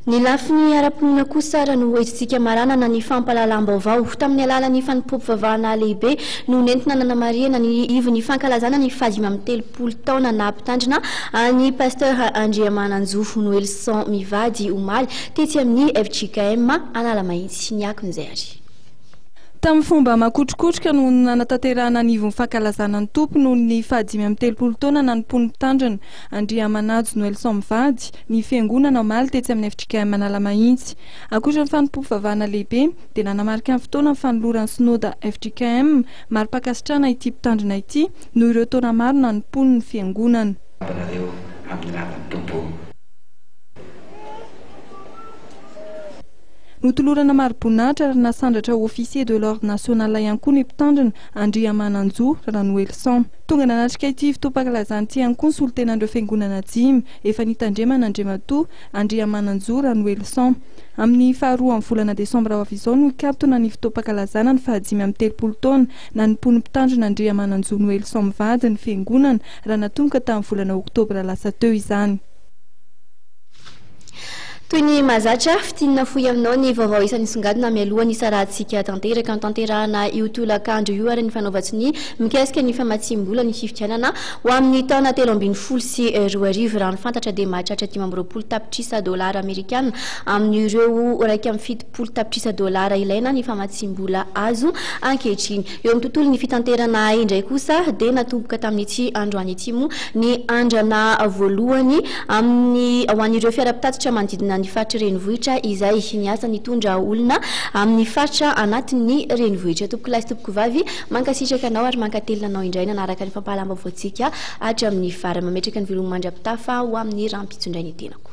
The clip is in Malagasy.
Ny lafiny ara-pinoana kosa raha no hoentintsika maranana ny fampahalalam-baovao. Tamin'ny alalan'ny fanompoam-pivavahana lehibe no nentina nanamarihana ny ivon'ny fankalazana ny fahadimy taona naha mpitandrina an'i Pasteur Andriamananjo Noelson mivady omaly tetsy amin'ny fjkm Analamahitsy. Ny akon'izay ary. Tamin'ny fomba makotrokotroka no nanatanterahana ny ivon'ny fankalazana ny Tompo noho ny fahadimy amby telopolo taona nanompoan'ny mpitandrina Andriamanajo Noelson mivady ny fiangonana omaly tetsy amin'ny fjkm Analamahitsy. Ankoatra ny fanompoam-pivavahana lehibe dia nanamarika ny fotoana ny fanoloran'ny synoda fjkm mari-pankasitrahana ity mpitandrina ity noho ireo taona maro nanompoany ny fiangonana. Anareo amin'ny anaran'ny Tompo. Notolorana mari-boninahitra ary nasandratra ho officier de l'ordre national ihany koa ny mpitandrina Andriamananjo Ranoelson. Tonga nanatrika ity fotoam-pankalazana ity ihany koa ny solontenan'ireo fiangonana dimy efa nitandremana Andriamatoa Andriamananjo Ranoelson. Amin'ny faharoa amin'ny volana desambra ho avy izao no hikatona ny fotoam-pankalazana ny fahadimy amby telopolo taona nanompoan'ny mpitandrina Andriamananjo Noelson mivady ny fiangonana raha natomboka tamin'ny volana oktobra lasa teo izany. Toy ny mahazatra, fintinina fohy aminao ny vaovao isan'ny songadina mialoha ny sarahantsika tanteraka. Notanterahana io tolakandro io ary ny fanaovan-tsonia mikasika ny famatsiam-bola ny fifidianana ho amin'ny taona 2013. Raha ny fantatra dia mahatratra 25 tapitrisa dolara amerikana amin'ireo 71 tapitrisa dolara ilaina ny famatsiam-bola azo ankehitriny. Eo amin'ny tontolon'ny fitanterana indray kosa dia natomboka tamin'ity androany ity moa ny andrana voalohany amin'ny ho an'ireo fiara mpitatitra manodidina ny faritry renivohitra izay niasa nitondra olona amin'ny faritra anatin'ny renivohitra. Tompokolahy sy tompokovavy, mankasitraka anao ary mankatelina anao indray nanaraka ny fampahalam-baovaontsika hatramin'ny farany. Mametraka ny veloma mandra-pitafa ho amin'ny rahampitso indray ny tenako.